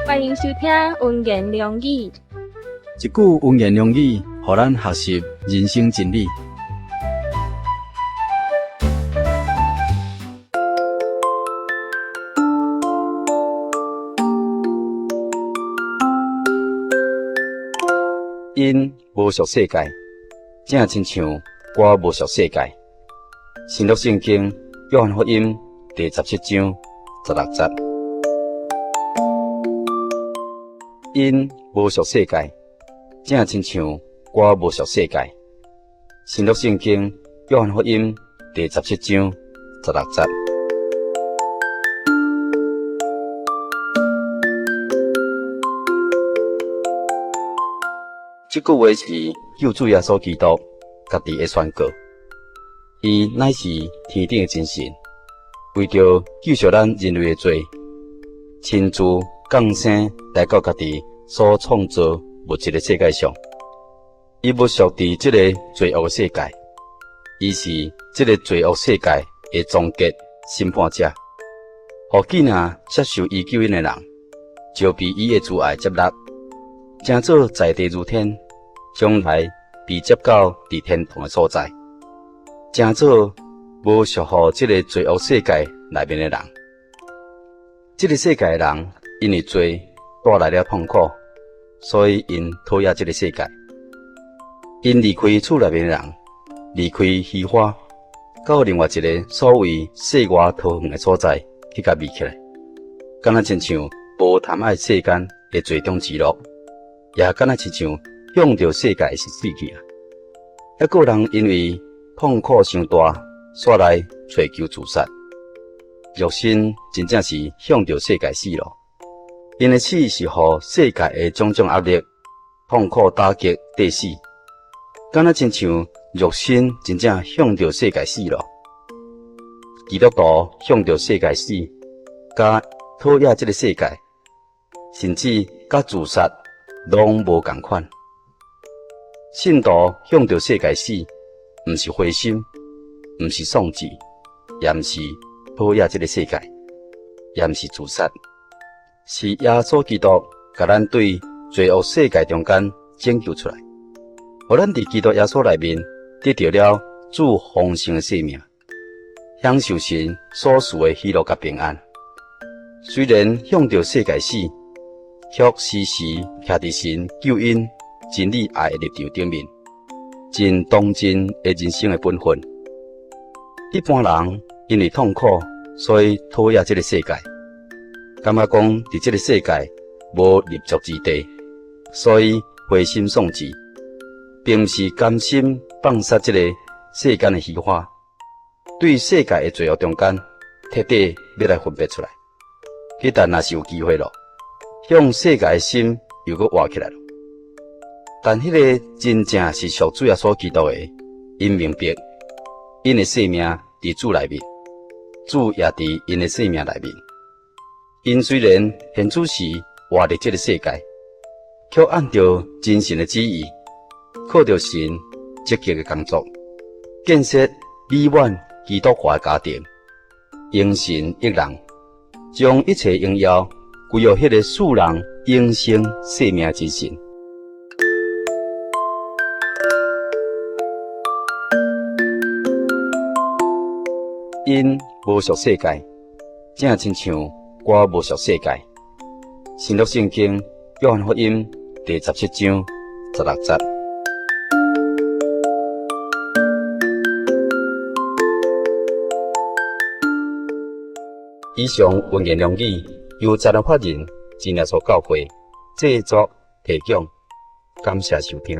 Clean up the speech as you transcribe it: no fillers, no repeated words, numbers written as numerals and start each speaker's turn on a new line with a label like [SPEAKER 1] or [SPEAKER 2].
[SPEAKER 1] 歡迎收聽溫言良語。
[SPEAKER 2] 一句溫言良語，予咱學習人生真理。𪜶無屬世界，正親像我無屬世界。新約聖經約翰福音第17章16節。𪜶無屬世界，正親像我無屬世界。新約聖經約翰福音第17章16節。這句話是救主耶穌基督家己的宣告，伊乃是天頂的真神，為著救贖咱人類的罪，親自降生來到家己所創造物質的世界上。伊無屬佇這個罪惡的世界，伊是這個罪惡世界的終結審判者。予囝仔接受伊救恩的人，就被伊的慈愛接納，成做在地如天，將來被接到佇天堂的所在，成做無屬乎這個罪惡世界內面的人。這個世界的人因為罪帶來了痛苦，所以𪜶討厭這個世界。𪜶離開厝內面的人，離開虛華，到另外一個所謂世外桃源的所在去共避起來，敢若親像無貪愛世間的罪中之樂，也敢若親像向著世界是死去啊！抑閣有人因為痛苦傷大，煞來尋求自殺。肉身真正是向著世界死咯，𪜶的死是予世界的種種壓力、痛苦打擊硩死，敢若親像肉身真正向著世界死咯。基督徒向著世界死，佮討厭這个世界，甚至佮自殺攏無仝款。信徒向著世界死，毋是灰心，毋是喪志，也毋是討厭這个世界，也毋是自殺，是耶穌基督共咱對罪惡世界中間拯救出來，予咱佇基督耶穌內面得著了主豐盛的生命，享受神所賜的喜樂佮平安。雖然向著世界死，卻時時徛佇神救恩真理愛的立場頂面，盡當盡的人生的本分。一般人因為痛苦，所以討厭這个世界，感覺講佇這个世界無立足之地，所以灰心喪志，並毋是甘心放殺這个世間的虛華，對世界的罪惡中間徹底欲來分別出來。彼旦若是有機會咯，向世界的心又閣活起來咯。但彼个真正是屬主耶穌基督的，𪜶明白，𪜶的性命佇主內面，主也佇𪜶的性命內面。𪜶雖然現此時活佇這个世界，卻按著真神的旨意，靠著神積極的工作，建設美滿基督化的家庭，榮神益人，將一切榮耀歸予彼个賜人永生生命之神。𪜶無屬世界，正親像我無屬世界。新約聖經約翰福音第17章16節。以上溫言良語由財團法人真耶穌教會製作提供，感謝收聽。